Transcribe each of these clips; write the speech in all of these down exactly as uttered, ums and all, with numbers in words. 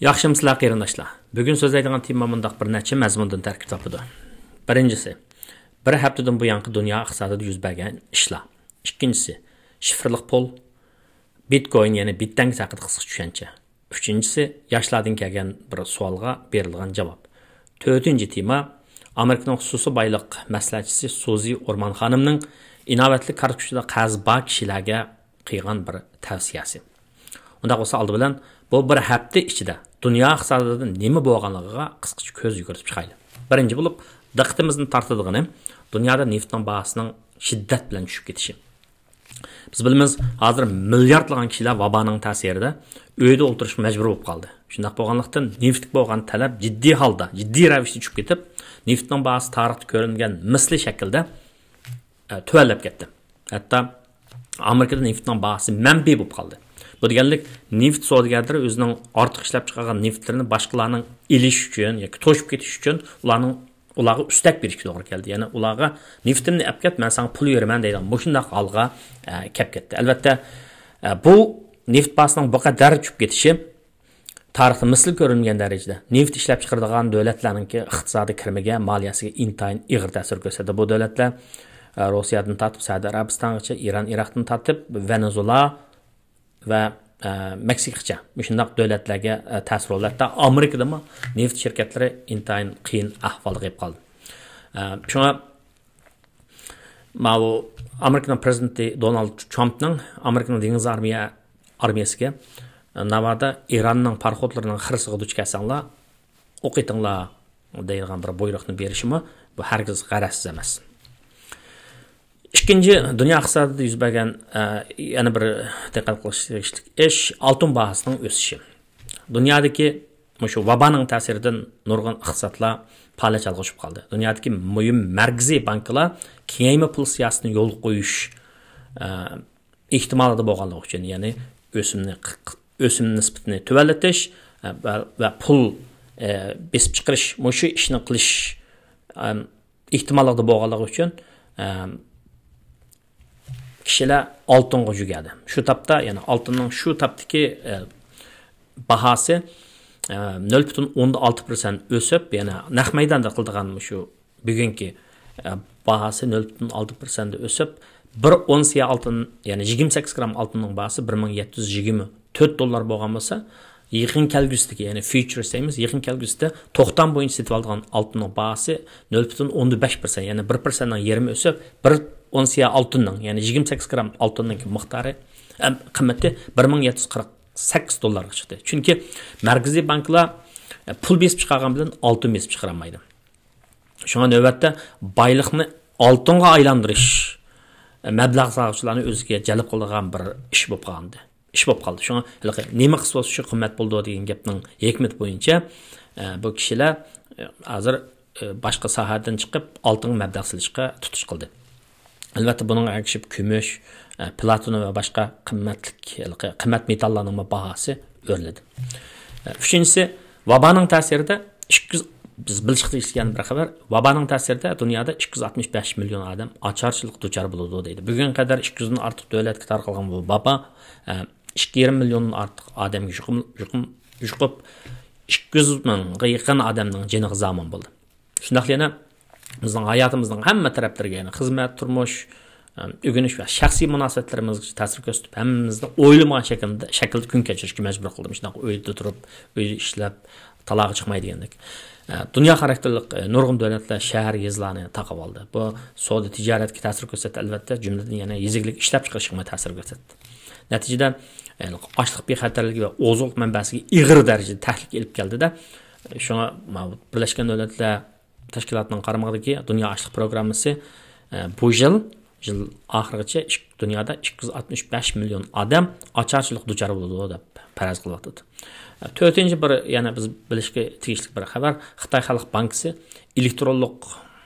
ياخشىمۇسىلەر قېرىنداشلار؟ بۈگۈن سۆزلەيدىغان تېما مۇنداق بىر نەچچە مەزمۇندىن تەركىب تاپىدۇ. بىرىنچىسى، بىر ھەپتىدىن بۇيانقى دۇنيا ئىقتىسادىدا يۈز بەرگەن ئىشلار. ئىككىنچىسى، شىفىرلىق پۇل، بىتكوين، يەنى بىتتەنگىز ھەققىدە قىسقىچە چۈشەنچە. ئۈچىنچىسى، ياشلاردىن كەلگەن بىر سوئالغا بېرىلغان جاۋاب. تۆتىنچى تېما، ئامېرىكىنىڭ خۇسۇسىي بايلىق مەسلىھەتچىسى سۇزى ئورمان خانىمنىڭ ئىناۋەتلىك كارتا كۇچىدا قەرزى بار كىشىلەرگە قىلغان بىر تەۋسىيەسى. ئۇنداق بولسا، ئالدى بىلەن بۇ بىر ھەپتە ئىچىدە دۇنيا ئىقتىسادىدا نېمە بولغانلىقىغا قىسقىچە كۆز يۈگۈرتۈپ چىقايلى. بىرىنچى بولۇپ، دىققىتىمىزنى تارتىدىغىنى دۇنيادا نېفىتنىڭ باھاسىنىڭ شىددەت بىلەن چۈشۈپ كېتىشى. بىز بىلىمىز، ھازىر مىلياردلىغان كىشىلەر ۋابانىڭ تەسىرىدە ئۆيدە ئولتۇرۇشقا مەجبۇر بولۇپ قالدى. شۇنداق بولغانلىقتىن، نېفىتكە بولغان تەلەپ جىددىي ھالدا، جىددىي رەۋىشتە چۈشۈپ كېتىپ، نېفىتنىڭ باھاسى تارىختا كۆرۈلمىگەن مىسلى شەكىلدە، ئە، تۆۋەنلەپ كەتتى. ھەتتا ئامېرىكىدا نېفىتنىڭ باھاسى مەنپىي بولۇپ قالدى. بۇ دېگەنلىك، نېفىت سودىگەرلىرى ئۆزىنىڭ ئارتۇق ئىشلەپ چىقارغان نېفىتلىرىنى باشقىلارنىڭ ئېلىش ئۈچۈن ياكى توشۇپ كېتىش ئۈچۈن ئۇلارنىڭ، ئۇلارغا ئۈستەك بېرىشكە توغرا كەلدى. يەنى ئۇلارغا، نېفىتىمنى ئەپ كەت، مەن ساڭا پۇل بېرىمەن دەيدىغان مۇشۇنداق ھالغا، ئە، كەپ كەتتى. ئەلۋەتتە، ئە، بۇ نېفىت باھاسىنىڭ بۇ قەدەر چۈشۈپ كېتىشى تارىختا مىسلى كۆرۈلمىگەن دەرىجىدە نېفىت ئىشلەپ چىقىرىدىغان دۆلەتلەرنىڭكى ئىقتىسادىي كىرىمىگە، مالىيەسىگە ئىنتايىن ئېغىر تەسىر كۆرسەتتى. بۇ دۆلەتلەر، ئە، روسىيەدىن تارتىپ سەئۇدى ئەرەبىستانغىچە، ئىران، ئىراقتىن تارتىپ ۋېنېزۇېلا ۋە، ئە، مېكسىكىغىچە مۇشۇنداق دۆلەتلەرگە، ئە، تەسىر بولدى. ھەتتا ئامېرىكىدىمۇ نېفىت شىركەتلىرى ئىنتايىن قىيىن ئەھۋالغا كېلىپ قالدى. ئە، شۇڭا ماۋۇ ئامېرىكىنىڭ پرېزىدېنتى دونالد ترامپنىڭ ئامېرىكىنىڭ دېڭىز ئارمىيە، ئارمىيەسىگە، ناۋادا ئىراننىڭ پاراخوتلىرىنىڭ خىرىسىغا دۇچ كەلسەڭلار، ئوق ئېتىڭلار دەيدىغان بىر بۇيرۇقنى بېرىشىمۇ، بۇ ھەرگىز غەرەزسىز ئەمەس. ئىككىنچى، دۇنيا ئىقتىسادىدا يۈز بەرگەن، ئە، يەنە بىر دىققەت قىلىش تېگىشلىك ئىش، ئالتۇن باھاسىنىڭ ئۆسۈشى. دۇنيادىكى مۇشۇ ۋابانىڭ تەسىرىدىن نۇرغۇن ئىقتىسادلار پالەچ ھالغا چۈشۈپ قالدى. دۇنيادىكى مۇھىم مەركىزىي بانكىلار كېڭەيمە پۇل سىياسىتىنى يولغا قويۇش، ئە، ئېھتىمالىدا بولغانلىقى ئۈچۈن، يەنى ئۆسۈمنى، ئۆسۈم نىسبىتىنى تۆۋەنلىتىش، ئە، ۋە، ۋە پۇل، ئە، بېسىپ چىقىرىش، مۇشۇ ئىشنى قىلىش، ئەم، ئېھتىماللىقتا بولغانلىقى ئۈچۈن، ئەم، كىشىلەر ئالتۇنغا يۈگەردى. شۇ تاپتا، يەنى ئالتۇننىڭ شۇ تاپتىكى، ئە، باھاسى، ئە، نۆل پۈتۈن ئوندىن ئالتە پىرسەنت ئۆسۈپ، يەنى نەق مەيداندا قىلىدىغان مۇشۇ بۈگۈنكى، ئە، باھاسى نۆل پۈتۈن ئالتە پىرسەنت ئۆسۈپ، بىر ئونسىيە ئالتۇن، يەنى يىگىرمە سەككىز گرام ئالتۇننىڭ باھاسى بىر مىڭ يەتتە يۈز يىگىرمە تۆت دوللار بولغان بولسا، يېقىن كەلگۈسىدىكى، يەنى فيۇچېرس دەيمىز، يېقىن كەلگۈسىدە توختام بويىچە سېتىۋالىدىغان ئالتۇننىڭ باھاسى نۆل پۈتۈن ئوندىن بەش پىرسەنت، يەنى بىر پىرسەنتنىڭ يېرىمى ئۆسۈپ، بىر ئونسىيە ئالتۇننىڭ، يەنى يىگىرمە سەككىز گرام ئالتۇننىڭ مىقدارى، ئەم، قىممىتى بىر مىڭ يەتتە يۈز قىرىق سەككىز دوللارغا چىقتى. چۈنكى مەركىزىي بانكىلار، ئە، پۇل بېسىپ چىقارغان بىلەن ئالتۇن بېسىپ چىقىرالمايدۇ. شۇڭا نۆۋەتتە بايلىقنى ئالتۇنغا ئايلاندۇرۇش، ئە، مەبلەغ سالغۇچىلارنى ئۆزىگە جەلپ قىلىدىغان بىر ئىش بولۇپ قالدى. ئىش بولۇپ قالدى. شۇڭا ھېلىقى نېمە قىلسا بولسا شۇ قىممەت بولىدۇ دېگەن گەپنىڭ ھېكمىتى بويىچە، ئە، بۇ كىشىلەر، ئە، ھازىر، ئە، باشقا ساھەدىن چىقىپ ئالتۇنغا مەبلەغ سېلىشقا تۇتۇش قىلدى. ئەلۋەتتە، بۇنىڭغا ئەگىشىپ كۈمۈش، ئە، پلاتىن ۋە باشقا قىممەتلىك، ھېلىقى قىممەت مېتاللارنىڭمۇ باھاسى ئۆرلىدى. ئە، ئۈچىنچىسى، ۋابانىڭ تەسىرىدە ئىككى يۈز، بىز بىلىشقا تېگىشلىك يەنە بىر خەۋەر. ۋابانىڭ تەسىرىدە دۇنيادا ئىككى يۈز ئاتمىش بەش مىليون ئادەم ئاچارچىلىققا دۇچار بولىدۇ دەيدۇ. بۈگۈنگە قەدەر ئىككى يۈزدىن ئارتۇق دۆلەتكە تارقالغان بۇ ۋابا، ئە، ئىككى يېرىم مىليوندىن ئارتۇق ئادەمگە يۇقۇم-، يۇقۇم-، يۇقۇپ، ئىككى يۈز مىڭغا يېقىن ئادەمنىڭ جېنىغا زامىن بولدى. شۇنداقلا يەنە بىزنىڭ ھاياتىمىزنىڭ ھەممە تەرەپلىرىگە، يەنى خىزمەت، تۇرمۇش، ئۆگىنىش ۋە شەخسىي مۇناسىۋەتلىرىمىزگە تەسىر كۆرسىتىپ، ھەممىمىزنى ئويلىمىغان شەكىلدە، شەكىلدە كۈن كەچۈرۈشكە مەجبۇر قىلدى. مۇشۇنداق ئۆيدە تۇرۇپ، ئۆيدە ئىشلەپ، تالاغا چىقماي دېگەندەك. ئە، دۇنيا خاراكتېرلىك، ئە، نۇرغۇن دۆلەتلەر شەھەر، يېزىلارنى تاقىۋالدى. بۇ سودا تىجارەتكە تەسىر كۆرسەتتى، ئەلۋەتتە، جۈملىدىن يەنە يېزا ئىگىلىك ئىشلەپچىقىرىشىغا تەسىر كۆرسەتتى. نەتىجىدە، ئە، ئاشلىق بىخەتەرلىكى ۋە ئوزۇق مەنبەسىگە ئېغىر دەرىجىدە تەھلىكە ئېلىپ كەلدى-دە، شۇڭا ماۋۇ بىرلەشكەن دۆلەتلەر تەشكىلاتىنىڭ قارمىقىدىكى دۇنيا ئاشلىق پروگراممىسى، ئە، بۇ يىل، يىل ئاخىرىغىچە ئىك-، دۇنيادا ئىككى يۈز ئاتمىش بەش مىليون ئادەم ئاچارچىلىق دۇچار بولىدۇ دەپ پەرەز قىلىۋاتىدۇ. ئە، تۆتىنچى بىر، يەنە بىز بىلىشكە تېگىشلىك بىر خەۋەر، خىتاي خەلق بانكىسى ئېلېكترونلۇق،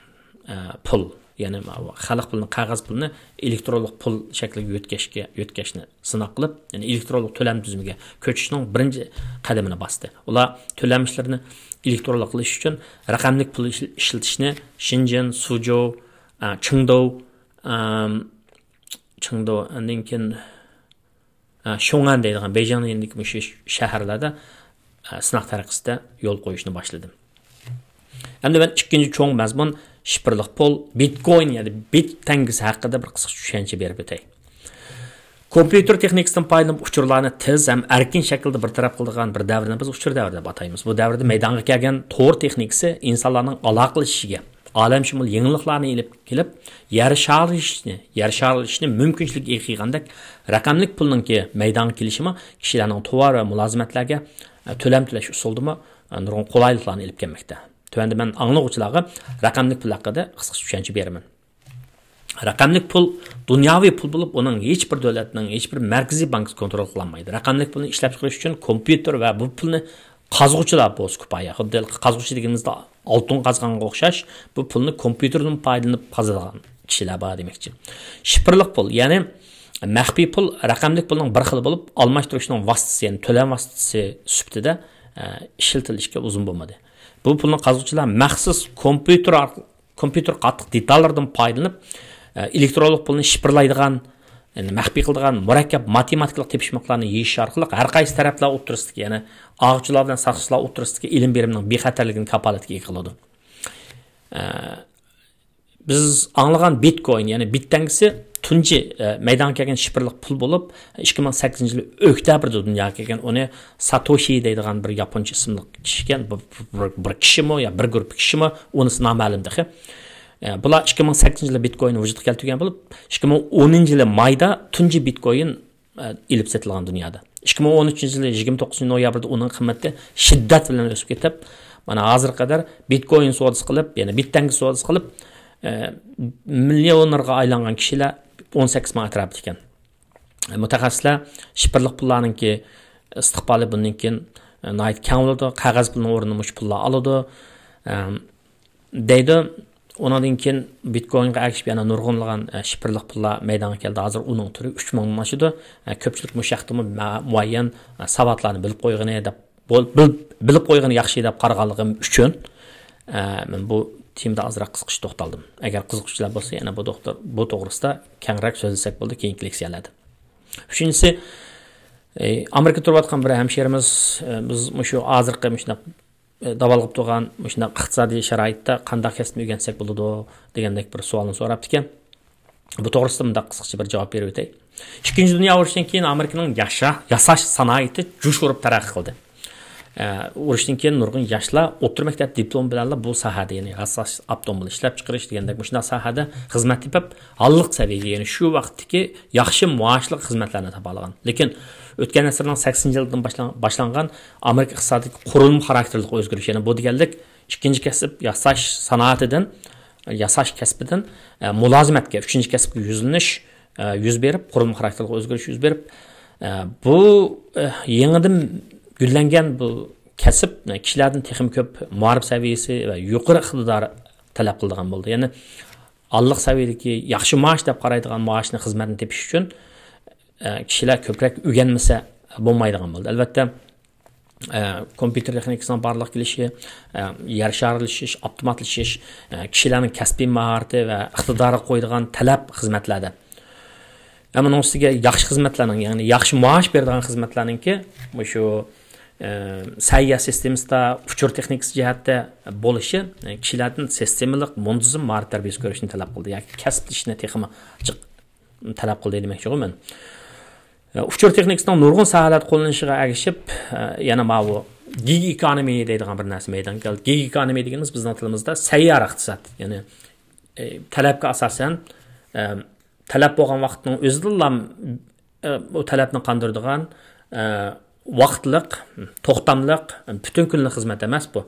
ئە، پۇل، يەنى خەلق پۇلىنى، قەغەز پۇلىنى ئېلېكترونلۇق پۇل شەكلىگە يۆتكەشكە، يۆتكەشنى سىناق قىلىپ، يەنى ئېلېكترونلۇق تۆلەم تۈزۈمىگە كۆچۈشنىڭ بىرىنچى قەدىمىنى باستى. ئۇلار تۆلەم ئىشلىرىنى ئېلېكترونلۇق قىلىش ئۈچۈن رەقەملىك پۇل ئىشل-، ئىشلىتىشنى شېنجېن، سۇجوۋ، ئە، چېڭدۇ، ئەم، چېڭدۇ، ئاندىن كېيىن، ئە، شيۇڭئەن دەيدىغان بېيجىڭنىڭ يېنىدىكى مۇشۇ شەھەرلەردە ئە، سىناق تەرىقىسىدە يول قويۇشنى باشلىدىم. ئەمدى مەن ئىككىنچى چوڭ مەزمۇن، شىفىرلىق پۇل، بىتكوين، يەنى بىت تەڭگىسى ھەققىدە بىر قىسقىچە چۈشەنچە بېرىپ ئۆتەي. كومپيۇتېر تېخنىكىسىدىن پايدىلىنىپ، ئۇچۇرلارنى تېز ھەم ئەركىن شەكىلدە بىر تەرەپ قىلىدىغان بىر دەۋرنى بىز ئۇچۇر دەۋرى دەپ ئاتايمىز. بۇ دەۋردە مەيدانغا كەلگەن تور تېخنىكىسى ئىنسانلارنىڭ ئالاقىلىشىشىگە، ئالەمشۇمۇل يېڭىلىقلارنى ئېلىپ كېلىپ، يەر شارلىشىشنى، يەر شارلىشىشنى مۇمكىنچىلىككە ئىگە قىلغاندەك، رەقەملىك پۇلنىڭكى مەيدانغا كېلىشىمۇ كىشىلەرنىڭ تاۋار ۋە مۇلازىمەتلەرگە، ئە، تۆلەم تۆلەش ئۇسۇلىدىمۇ، ئە، نۇرغۇن قولايلىقلارنى ئېلىپ كەلمەكتە. تۆۋەندە مەن ئاڭلىغۇچىلارغا رەقەملىك پۇل ھەققىدە قىسقىچە چۈشەنچە بېرىمەن. رەقەملىك پۇل دۇنياۋى پۇل بولۇپ، ئۇنىڭ ھېچ بىر دۆلەتنىڭ، ھېچ بىر مەركىزىي بانكىسى كونترول قىلالمايدۇ. رەقەملىك پۇلنى ئىشلەپ چىقىرىش ئۈچۈن كومپيۇتېر ۋە بۇ پۇلنى قازغۇچىلار بولسا كۇپايە. خۇددى قازغۇچى دېگىنىمىزدە ئالتۇن قازغانغا ئوخشاش، بۇ پۇلنى كومپيۇتېردىن پايدىلىنىپ قازىدىغان كىشىلەر بار دېمەكچى. شىفىرلىق پۇل، يەنى مەخپىي پۇل رەقەملىك پۇلنىڭ بىر خىلى بولۇپ، ئالماشتۇرۇشنىڭ ۋاسىتىسى، يەنى تۆلەم ۋاسىتىسى سۈپىتىدە، ئە، ئىشلىتىلىشكە ئۇزۇن بولمىدى. بۇ پۇلنى قازغۇچىلار مەخسۇس كومپيۇتېر ئارقىلىق، كومپيۇتېر قاتلىق دېتاللىرىدىن پايدىلىنىپ، ئە، ئېلېكترونلۇق پۇلنى شىفىرلايدىغان، يەنى مەخپىي قىلىدىغان مۇرەككەپ ماتېماتىكىلىق تېپىشماقلارنى يېزىش ئارقىلىق ھەر قايسى تەرەپلەر ئوتتۇرىسىدىكى، يەنى ئالغۇچىلار بىلەن ساتقۇچىلار ئوتتۇرىسىدىكى ئېلىم بېرىمنىڭ بىخەتەرلىكىنى كاپالەتكە ئىگە قىلىدۇ. ئە، بىز ئاڭلىغان بىتكوين، يەنى بىت تەڭگىسى تۇنجى، ئە، مەيدانغا كەلگەن شىفىرلىق پۇل بولۇپ، ئىككى مىڭ سەككىزىنچى يىلى ئۆكتەبىردە دۇنياغا كەلگەن. ئۇنى ساتوشى دەيدىغان بىر ياپونچە ئىسىملىق كىشى ئىكەن. بۇ بىر، بىر كىشىمۇ يا بىر گۇرۇپپا كىشىمۇ، ئۇنىسى نامەلۇم تېخى. ئە، بۇلار ئىككى مىڭ سەككىزىنچى يىلى بىتكويننى ۋۇجۇدقا كەلتۈرگەن بولۇپ، ئىككى مىڭ ئونىنچى يىلى مايدا تۇنجى بىتكوين، ئە، ئېلىپ سېتىلغان دۇنيادا. ئىككى مىڭ ئون ئۈچىنچى يىلى يىگىرمە توققۇزىنچى نويابىردا ئۇنىڭ قىممىتى شىددەت بىلەن ئۆسۈپ كېتىپ، مانا ھازىرغا قەدەر بىتكوين سودىسى قىلىپ، يەنى بىت تەڭگە سودىسى قىلىپ، ئە، مىليونېرغا ئايلانغان كىشىلەر ئون سەككىز مىڭ ئەتراپىدا ئىكەن. مۇتەخەسسىسلەر شىفىرلىق پۇللارنىڭكى ئىستىقبالى بۇندىن كېيىن، ئە، ناھايىتى كەڭ بولىدۇ، قەغەز پۇلنىڭ ئورنىنى مۇشۇ پۇللار ئالىدۇ، ئەم، دەيدۇ. ئۇنىڭدىن كېيىن بىتكوينغا ئەگىشىپ يەنە نۇرغۇنلىغان، ئە، شىفىرلىق پۇللار مەيدانغا كەلدى. ھازىر ئۇنىڭ تۈرى ئۈچ مىڭدىن ئاشىدۇ. ئە، كۆپچىلىك مۇشۇ ھەقتىمۇ ما-، مۇئەييەن، ئە، ساۋاتلارنى بىلىپ قويغىنى دەپ بول-، بىل-، بىلىپ قويغىنى ياخشى دەپ قارىغانلىقىم ئۈچۈن، ئە، مەن بۇ تېمىدا ئازراق قىسقىچە توختالدىم. ئەگەر قىزىققۇچىلار بولسا، يەنە بۇ دوختۇر، بۇ توغرىسىدا كەڭرەك سۆزلىسەك بولىدۇ كېيىنكى لېكسىيەلەردە. ئۈچىنچىسى، ئە، ئامېرىكىدا تۇرۇۋاتقان بىر ھەمشىرىمىز، ئە، بىز مۇشۇ ھازىرقى مۇشۇنداق، ئە، داۋالغىپ تۇرغان مۇشۇنداق ئىقتىسادىي شارائىتتا قانداق كەسىپنى ئۆگەنسەك بولىدۇ دېگەندەك بىر سوئالنى سوراپتىكەن. بۇ توغرىسىدا مۇنداق قىسقىچە بىر جاۋاب بېرىۋېتەي. ئىككىنچى دۇنيا ئۇرۇشىدىن كېيىن ئامېرىكىنىڭ ياشا-، ياساش سانائىتى جۇش ئۇرۇپ تەرەققىي قىلدى. ئە، ئۇرۇشتىن كېيىن نۇرغۇن ياشلار ئوتتۇرا مەكتەپ دىپلومى بىلەنلا بۇ ساھەدە، يەنى ياساش، ئاپتوموبىل ئىشلەپچىقىرىش دېگەندەك مۇشۇنداق ساھەدە خىزمەت تېپىپ، ھاللىق سەۋىيەگە، يەنى شۇ ۋاقىتتىكى ياخشى مائاشلىق خىزمەتلەرنى تاپالىغان. لېكىن ئۆتكەن ئەسىرنىڭ سەكسىنىنچى يىلىدىن باشلان-، باشلانغان ئامېرىكا ئىقتىسادىدىكى قۇرۇلما خاراكتېرلىك ئۆزگىرىش، يەنى بۇ دېگەنلىك ئىككىنچى كەسىپ ياساش سانائىتىدىن، ياساش كەسپىدىن، ئە، مۇلازىمەتكە، ئۈچىنچى كەسىپكە يۈزلىنىش، ئە، يۈز بېرىپ، قۇرۇلما خاراكتېرلىك ئۆزگىرىش يۈز بېرىپ، ئە، بۇ، ئە، يېڭىدىن گۈللەنگەن بۇ كەسىپ، ئە، كىشىلەردىن تېخىمۇ كۆپ مائارىپ سەۋىيەسى ۋە يۇقىرى ئىقتىدار تەلەپ قىلىدىغان بولدى. يەنى ھاللىق سەۋىيەدىكى ياخشى مائاش دەپ قارايدىغان مائاشنى، خىزمەتنى تېپىش ئۈچۈن، ئە، كىشىلەر كۆپرەك ئۆگەنمىسە بولمايدىغان بولدى. ئەلۋەتتە، ئە، كومپيۇتېر تېخنىكىسىنىڭ بارلىققا كېلىشى، ئە، يەر شارلىشىش، ئاپتوماتلىشىش، ئە، كىشىلەرنىڭ كەسپىي ماھارىتى ۋە ئىقتىدارىغا قويىدىغان تەلەپ خىزمەتلەردە. ئەمما ئۇنىڭ ئۈستىگە ياخشى خىزمەتلەرنىڭ، يەنى ياخشى مائاش بېرىدىغان خىزمەتلەرنىڭكى مۇشۇ، ئە، سەھىيە سىستېمىسىدا، ئۇچۇر تېخنىكىسى جەھەتتە بولۇشى، ئە، كىشىلەردىن سىستېمىلىق، مۇنتىزىم مائارىپ تەربىيەسى كۆرۈشنى تەلەپ قىلدى ياكى كەسىپلىشىشنى تېخىمۇ جىق تەلەپ قىلدى دېمەكچىغۇ مەن. ئۇچۇر تېخنىكىسىنىڭ نۇرغۇن ساھەلەردە قوللىنىلىشىغا ئەگىشىپ، يەنە ماۋۇ گىگ ئېكونومى دەيدىغان بىر نەرسە مەيدانغا كەلدى. گىگ ئېكونومى دېگىنىمىز بىزنىڭ تىلىمىزدا سەييارە ئىقتىساد. يەنى، ئە، تەلەپكە ئاساسەن، ئە، تەلەپ بولغان ۋاقىتنىڭ ئۆزىدىلا، ئە، ئۇ تەلەپنى قاندۇرىدىغان، ئە، ۋاقىتلىق، توختاملىق، پۈتۈن كۈنلۈك خىزمەت ئەمەس بۇ.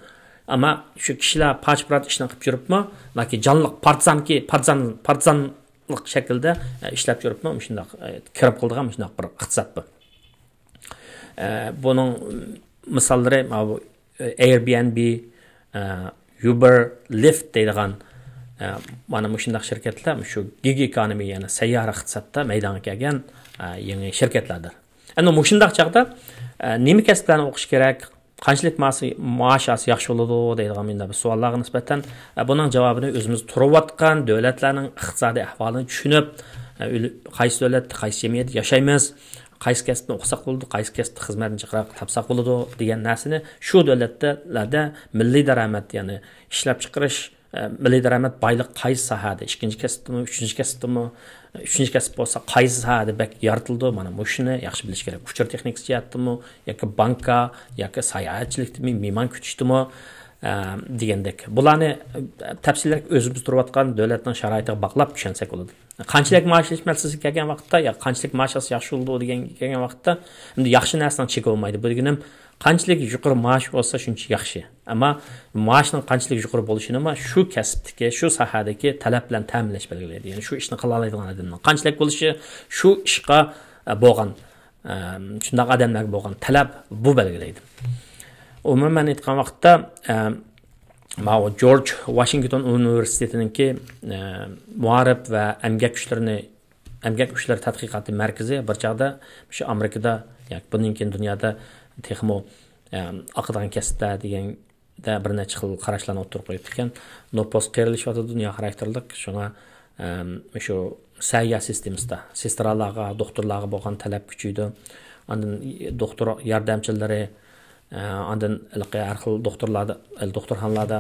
ئەمما شۇ كىشىلەر پارچە-پۇرات ئىشنى قىلىپ يۈرۈپمۇ، ياكى جانلىق پارتىزانكى، پارتىزان، پارتىزان شەكىلدە، ئە، ئىشلەپ يۈرۈپمۇ، مۇشۇنداق، ئە، كىرىم قىلىدىغان مۇشۇنداق بىر ئىقتىساد بۇ. ئە، بۇنىڭ مىساللىرى ماۋۇ، ئە، Airbnb، ئە، Uber، Lyft دەيدىغان، ئە، مانا مۇشۇنداق شىركەتلەر شۇ گىگ ئېكونومى، يەنى سەييارە ئىقتىسادتا مەيدانغا كەلگەن، ئە، يېڭى شىركەتلەردۇر. ئەمدى مۇشۇنداق چاغدا، ئە، نېمە كەسىپلەرنى ئوقۇش كېرەك؟ قانچىلىك مائاس-، مائاش ئالسا ياخشى بولىدۇ دەيدىغان مۇنداق بىر سوئاللارغا نىسبەتەن، ئە، بۇنىڭ جاۋابىنى ئۆزىمىز تۇرۇۋاتقان دۆلەتلەرنىڭ ئىقتىسادىي ئەھۋالىنى چۈشىنىپ، ئە، ئۆل-، قايسى دۆلەتتە، قايسى جەمئىيەتتە ياشايمىز، قايسى كەسىپنى ئوقۇساق بولىدۇ، قايسى كەسىپتە خىزمەتنى جىقراق تاپساق بولىدۇ دېگەن نەرسىنى شۇ دۆلەتلەردە مىللىي دارامەت، يەنى ئىشلەپچىقىرىش، ئە، مىللىي دارامەت بايلىقى قايسى ساھەدە، ئىككىنچى كەسىپتىمۇ، ئۈچىنچى كەسىپتىمۇ، ئۈچىنچى كەسىپ بولسا قايسى ساھەدە بەك يارىتىلىدۇ، مانا مۇشۇنى ياخشى بىلىش كېرەك. ئۇچۇر تېخنىكىسى جەھەتتىمۇ، ياكى بانكا، ياكى ساياھەتچىلىكتىمۇ، مېھمان كۈتۈشتىمۇ، ئە، دېگەندەك. بۇلارنى، ئە، تەپسىلىيرەك ئۆزىمىز تۇرۇۋاتقان دۆلەتنىڭ شارائىتىغا باغلاپ چۈشەنسەك بولىدۇ. قانچىلىك مائاش ئېلىش مەسىلىسىگە كەلگەن ۋاقىتتا، يا قانچىلىك مائاش ئالسا ياخشى بولىدۇ دېگەنگە كەلگەن ۋاقىتتا، ئەمدى ياخشى نەرسىنىڭ چېكى بولمايدۇ. بۇ دېگىنىم، قانچىلىك يۇقىرى مائاش بولسا شۇنچە ياخشى. ئەمما مائاشنىڭ قانچىلىك يۇقىرى بولۇشىنىمۇ شۇ كەسىپتىكى، شۇ ساھەدىكى تەلەپ بىلەن تەمىنلەش بەلگىلەيدۇ. يەنى شۇ ئىشنى قىلالايدىغان ئادەمنىڭ قانچىلىك بولۇشى، شۇ ئىشقا، ئە، بولغان، ئە، شۇنداق ئادەملەرگە بولغان تەلەپ بۇ بەلگىلەيدۇ. ئومۇمەن ئېيتقان ۋاقىتتا، ئە، ماۋۇ جورج ۋاشىنگتون ئۇنىۋېرسىتېتىنىڭكى، ئە، مائارىپ ۋە ئەمگەك كۈچلىرىنى، ئەمگەك كۈچلىرى تەتقىقاتى مەركىزى بىر چاغدا مۇشۇ ئامېرىكىدا، ياكى بۇندىن كېيىن دۇنيادا تېخىمۇ، ئە، ئاقىدىغان كەسىپلەر دېگەندە بىر نەچچە خىل قاراشلارنى ئوتتۇرىغا قويۇپ كەتكەن. نوپۇس قېرىلىشىۋاتىدۇ، دۇنيا خاراكتېرلىك. شۇڭا، ئە، مۇشۇ سەھىيە سىستېمىسىدا سېسترالارغا، دوختۇرلارغا بولغان تەلەپ كۈچىيىدۇ. ئاندىن دوختۇر ياردەمچىلىرى، ئە، ئاندىن ھېلىقى ھەر خىل دوختۇرلاردا، دوختۇرخانىلاردا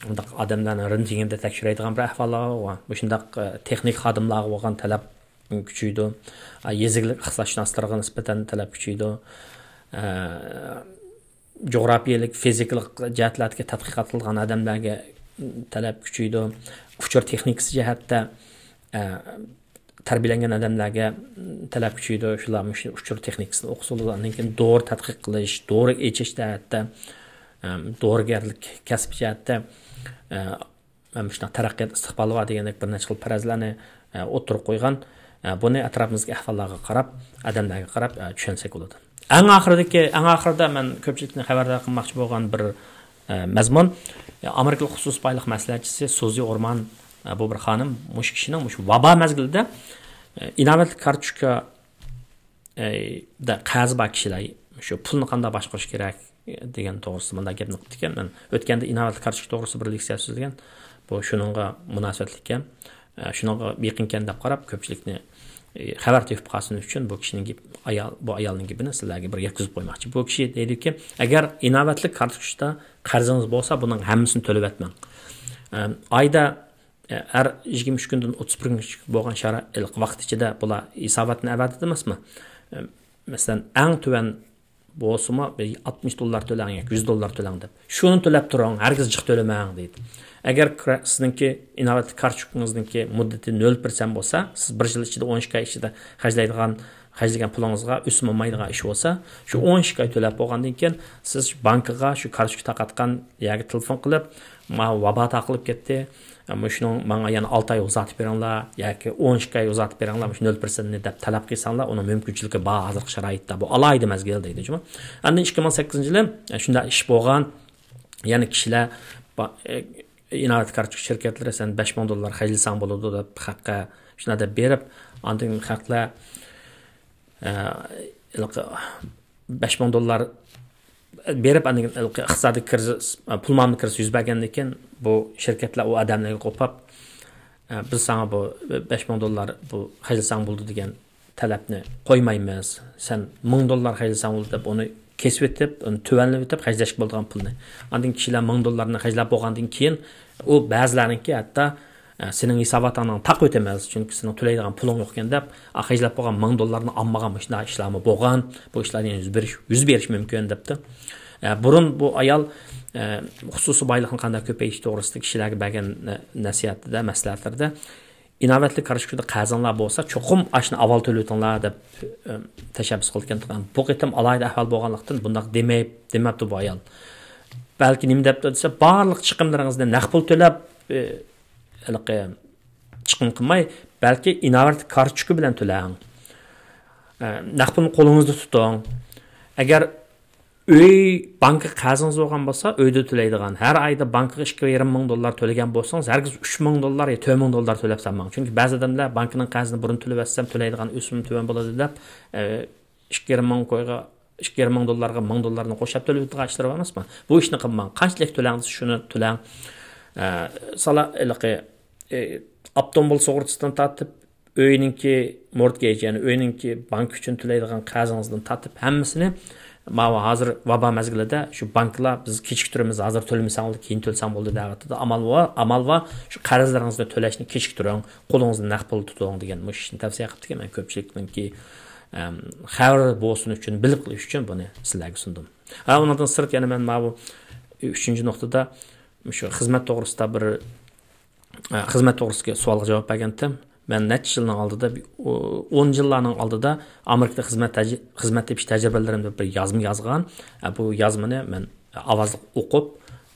مۇنداق ئادەملەرنى رېنتگېندا تەكشۈرەيدىغان بىر ئەھۋاللارغا، مۇشۇنداق، ئە، تېخنىك خادىملارغا بولغان تەلەپ كۈچىيىدۇ. ئە، يېزا ئىگىلىك ئىقتىسادشۇناسلىرىغا نىسبەتەن تەلەپ كۈچىيىدۇ. ئە، جۇغراپىيەلىك، فىزىكىلىق جەھەتلەردىكى تەتقىقات قىلغان ئادەملەرگە تەلەپ كۈچىيىدۇ. ئۇچۇر تېخنىكىسى جەھەتتە، ئە، تەربىيەلەنگەن ئادەملەرگە تەلەپ كۈچىيىدۇ. شۇلار مۇشۇ ئۇچۇر تېخنىكىسىنى ئوقۇسىلا، ئاندىن كېيىن دورا تەتقىق قىلىش، دورا ئېچىش جەھەتتە، ئەم، دورىگەرلىك كەسپى جەھەتتە، ئە، مۇشۇنداق تەرەققىيات ئىستىقبالى بار دېگەندەك بىر نەچچە خىل پەرەزلەرنى، ئە، ئوتتۇرىغا قويغان. ئە، بۇنى ئەتراپىمىزدىكى ئەھۋاللارغا قاراپ، ئادەملەرگە قاراپ، ئە، چۈشەنسەك بولىدۇ. ئەڭ ئاخىرىدىكى، ئەڭ ئاخىرىدا مەن كۆپچىلىكنى خەۋەردار قىلماقچى بولغان بىر، ئە، مەزمۇن، ئامېرىكىلىق خۇسۇسىي بايلىق مەسلىھەتچىسى سۇزى ئورمان، ئە، بۇ بىر خانىم، مۇشۇ كىشىنىڭ مۇشۇ ۋابا مەزگىلىدە، ئە، ئىناۋەتلىك كارتوچكا، ئە، دا قەرزى بار كىشىلەر شۇ پۇلنى قانداق باشقۇرۇش كېرەك دېگەن توغرىسىدا مۇنداق گەپنى قىپتىكەن. مەن ئۆتكەندە ئىناۋەتلىك كارتوچكا توغرىسىدا بىر لېكسىيە سۆزلىگەن. بۇ شۇنىڭغا مۇناسىۋەتلىككەن. ئە، شۇنىڭغا يېقىنكەن دەپ قاراپ، كۆپچىلىكنى، ئە، خەۋەر تېپىپ قالسۇن ئۈچۈن بۇ كىشىنىڭ گېپى، ئايال، بۇ ئايالنىڭ گېپىنى سىلەرگە بىر يەتكۈزۈپ قويماقچى. بۇ كىشى دەيدۇكى، ئەگەر ئىناۋەتلىك كارتوچكىدا قەرزىڭىز بولسا، بۇنىڭ ھەممىسىنى تۆلەۋەتمەڭ. ئە، ئايدا، ئە، ھەر يىگىرمە ئۈچ كۈندىن ئوتتۇز بىر كۈنگىچە بولغان شارائىت ۋاقىت ئىچىدە بۇلار ھېساباتنى ئەۋەتىدۇ ئەمەسمۇ؟ ئە، مەسىلەن، ئەڭ تۆۋەن بولسىمۇ، بىر ئاتمىش دوللار تۆلەڭ ياكى يۈز دوللار تۆلەڭ دەپ. شۇنى تۆلەپ تۇرۇڭ، ھەرگىز جىق تۆلىمەڭ دەيدۇ. ئەگەر كرە-، سىزنىڭكى ئىناۋەتلىك كارتوچكىڭىزنىڭكى مۇددىتى نۆل پىرسەنت بولسا، سىز بىر يىل ئىچىدە، ئون ئىككى ئاي ئىچىدە خەجلەيدىغان، خەجلىگەن پۇلىڭىزغا ئۆسۈم بولمايدىغان ئىش بولسا، شۇ ئون ئىككى ئاي تۆلەپ بولغاندىن كېيىن، سىز بانكىغا شۇ كارتوچكا تارقاتقان يەرگە تېلېفون قىلىپ، ماۋۇ ۋابا تارقىلىپ كەتتى. مۇشۇنىڭ ماڭا يەنە ئالتە ئاي ئۇزارتىپ بېرىڭلار ياكى ئون ئىككى ئاي ئۇزارتىپ بېرىڭلار، مۇشۇ نۆل پىرسەنتنى دەپ تەلەپ قىلساڭلار، ئۇنىڭ مۇمكىنچىلىكى بار ھازىرقى شارائىتتا. بۇ ئالاھىدە مەزگىل دەيدۇ جۇمۇ. ئاندىن ئىككى مىڭ سەككىزىنچى يىلى، ئە، شۇنداق ئىش بولغان، يەنە كىشىلەر با-، ئە، ئىناۋەت كارتوچكا شىركەتلىرى سەن بەش مىڭ دوللار خەجلىسەڭ بولىدۇ دەپ خەققە شۇنداق دەپ بېرىپ، ئاندىن خەقلەر، ئە، ھېلىقى بەش مىڭ دوللار بېرىپ، ئاندىن كېيىن ھېلىقى ئىقتىسادىي كىرىزىس، پۇل مۇئامىلە كىرىزىسى يۈز بەرگەندىن كېيىن، بۇ شىركەتلەر ئۇ ئادەملەرگە قوپاپ، «بىز ساڭا بۇ بەش مىڭ دوللار بۇ خەجلىسەڭ بولىدۇ دېگەن تەلەپنى قويمايمىز. سەن مىڭ دوللار خەجلىسەڭ بولىدۇ» دەپ، ئۇنى كېسىۋېتىپ، ئۇنى تۆۋەنلىۋېتىپ، خەجلەشكە بولىدىغان پۇلنى. ئاندىن كىشىلەر مىڭ دوللارنى خەجلەپ بولغاندىن كېيىن، ئۇ بەزىلەرنىڭكى ھەتتا، «ئە، سېنىڭ ھېساباتىڭنى تاقىۋېتىمىز، چۈنكى سېنىڭ تۆلەيدىغان پۇلۇڭ يوقكەن» دەپ، ئا، خەجلەپ بولغان مىڭ دوللارنى ئالمىغان مۇشۇنداق ئىشلارمۇ بولغان. بۇ ئىشلار يەنە يۈز بېرىش، يۈز بېرىشى مۇمكىن دەپتۇ. ئە، بۇرۇن بۇ ئايال، ئە، خۇسۇسىي بايلىقنى قانداق كۆپەيتىش توغرىسىدا كىشىلەرگە بەرگەن نە-، نەسىھەتىدە، مەسلىھەتلىرىدە، «ئىناۋەتلىك كارتوچكىدا قەرزىڭلار بولسا، چوقۇم ئاشۇنى ئاۋۋال تۆلىۋېتىڭلار» دەپ، ئە، تەشەببۇس قىلىدىكەن. بۇ قېتىم ئالاھىدە ئەھۋال بولغانلىقتىن، بۇنداق دېمەي-، دېمەپتۇ بۇ ئايال. بەلكى نېمە دەپتۇ دېسە، بارلىق چىقىملىرىڭىزنى نەق پۇل تۆلەپ، ئە، ھېلىقى چىقىم قىلماي، بەلكى ئىناۋەت كارتوچكا بىلەن تۆلەڭ. ئە، نەق پۇلنى قولىڭىزدا تۇتۇڭ. ئەگەر ئۆي، بانكا قەرزىڭىز بولغان بولسا، ئۆيدە تۆلەيدىغان، ھەر ئايدا بانكىغا ئىككى يېرىم مىڭ دوللار تۆلىگەن بولسىڭىز، ھەرگىز ئۈچ مىڭ دوللار يا تۆت مىڭ دوللار تۆلەپ سالماڭ. چۈنكى بەزى ئادەملەر، «بانكىنىڭ قەرزىنى بۇرۇن تۆلىۋەتسەم، تۆلەيدىغان ئۆسۈمۈم تۆۋەن بولىدۇ» دەپ، ئە، ئىككى يېرىم مىڭ كويغا، ئىككى يېرىم مىڭ دوللارغا مىڭ دوللارنى قوشاپ تۆلىۋېتىدىغان ئىشلار بار ئەمەسمۇ؟ بۇ ئىشنى قىلماڭ. قانچىلىك تۆلەڭ دېسە، شۇنى تۆلەڭ. ئە، سالا ھېلىقى، ئە، ئاپتوموبىل سۇغۇرتىسىدىن تارتىپ، ئۆينىڭكى مورتگېج، يەنى ئۆينىڭكى بانكا ئۈچۈن تۆلەيدىغان قەرزىڭىزدىن تارتىپ ھەممىسىنى، ماۋۇ ھازىر ۋابا مەزگىلىدە شۇ بانكىلار، بىز كېچىكتۈرىمىز، ھازىر تۆلىمىسەڭ بولدى، كېيىن تۆلىسەڭ بولدى دەۋاتىدۇ. ئامال بار، ئامال بار، شۇ قەرزلىرىڭىزنى تۆلەشنى كېچىكتۈرۈڭ، قولىڭىزدا نەق پۇل تۇتۇڭ دېگەن مۇشۇ ئىشنى تەۋسىيە قىپتىكەن. مەن كۆپچىلىكنىڭكى، ئەم، خەۋەر بولسۇن ئۈچۈن، بىلىپ قېلىش ئۈچۈن بۇنى سىلەرگە سۇندۇم. ھە، ئۇنىڭدىن سىرت يەنە مەن ماۋۇ ئۈچىنچى نۇقتىدا مۇشۇ خىزمەت توغرىسىدا بىر، ئە، خىزمەت توغرىسىدىكى سوئالغا جاۋاب بەرگەنتىم. مەن نەچچە يىلنىڭ ئالدىدا، بىر، ئو-، ئون يىللارنىڭ ئالدىدا ئامېرىكىدا خىزمەت تەج-، خىزمەت تېپىش تەجرىبىلىرىم دەپ بىر يازما يازغان. ئە، بۇ يازمىنى مەن ئاۋازلىق ئوقۇپ،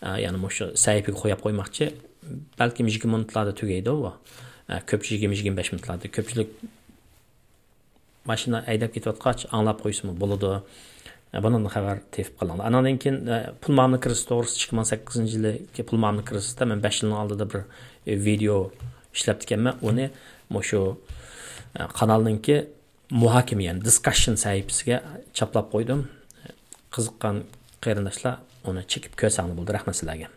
ئە، يەنى مۇشۇ سەھىپىگە قويۇپ قويماقچى. بەلكىم يىگىرمە مىنۇتلاردا تۈگەيدۇ بۇ. ئە، كۆپچىلىك يىگىرمە، يىگىرمە بەش مىنۇتلاردا. كۆپچىلىك ماشىنا ھەيدەپ كېتىۋاتقاچ ئاڭلاپ قويسىمۇ بولىدۇ. بۇنىڭدىن خەۋەر تېپىپ قېلىڭلار. ئانىڭدىن كېيىن، ئە، پۇل مۇئامىلە كىرىزىسى توغرىسىدا، ئىككى مىڭ سەككىزىنچى يىلى پۇل مۇئامىلە كىرىزىسىدا مەن بەش يىلنىڭ ئالدىدا بىر، ئە، ۋىدېئو ئىشلەپتىكەنمەن. ئۇنى مۇشۇ، ئە، قانالنىڭكى مۇھاكىمە، يەنى دىسكاشن سەھىپىسىگە چاپلاپ قويدۇم. قىزىققان قېرىنداشلار ئۇنى چېكىپ كۆرسەڭلار بولدى. رەھمەت سىلەرگە.